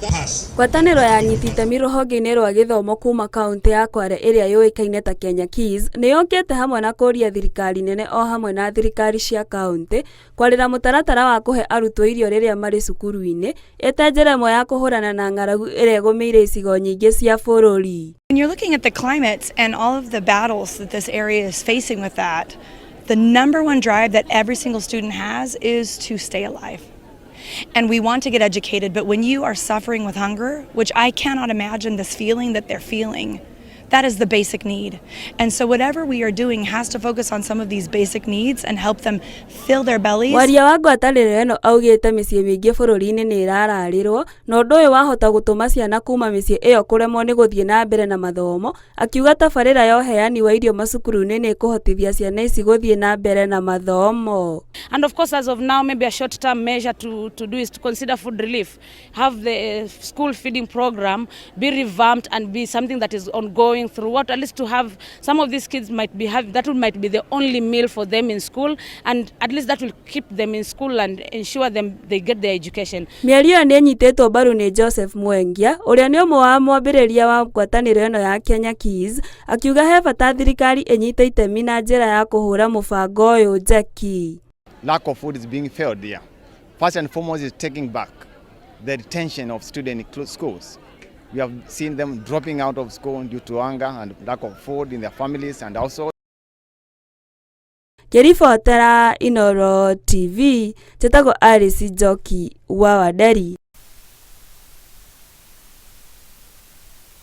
Ngwatanĩro ya anyiti itemi rũhonge-inĩ rwa gĩthomo kuma kauntĩ ya Kwale ĩrĩa yũĩkaine ta Kenya Keys nĩ yũkĩte hamwe na kũria thirikari nene o hamwe na thirikari cia kauntĩ kwarĩra mũtaratara wa kũhe arutwo irio rĩrĩa marĩ cukuru-inĩ ĩta njĩra ĩmwe ya kũhũrana na ng'aragu ĩrĩa ĩgũmĩire icigo nyingĩ cia bũrũri. When you're looking at the climate and all of the battles that this area is facing with that, the number one drive that every single student has is to stay alive. And we want to get educated, but when you are suffering with hunger, which I cannot imagine this feeling that they're feeling, that is the basic need. And so whatever we are doing has to focus on some of these basic needs and help them fill their bellies. Mwaria wa ngwatanĩro ĩno augĩte mĩciĩ mĩingĩ bũrũri-inĩ nĩ ĩrararĩrwo na ũndũ ũyũ wahota gũtũma ciana kuma mĩciĩ ĩyo kũremwo nĩ gũthiĩ na mbere na mathomo, akiuga tabarĩra ya ũheani wa irio macukuru-inĩ nĩ ĩkũhotithia ciana ici gũthiĩ na mbere na mathomo. And of course, as of now, maybe a short term measure to do is to consider food relief, have the school feeding program be revamped and be something that is ongoing throughout, at least to have some of these kids might be have that might be the only meal for them in school, and at least that will keep them in school and ensure them they get their education. Mĩario ĩyo nĩ ĩnyitĩtwo mbaru nĩ Joseph Mwengia ũrĩa nĩ ũmwe wa mwambĩrĩria wa ngwatanĩro ĩno ya Kenya Keys, akiuga he bata thirikari ĩnyite itemi na njĩra ya kũhũra mũbango ũyũ njeki. Lack of food is being felt there. First and foremost is taking back the retention of students in schools. We have seen them dropping out of school due to hunger and lack of food in their families and also Ngĩribotera Inooro TV, njĩtagwo Alice Njoki wa Wanderi.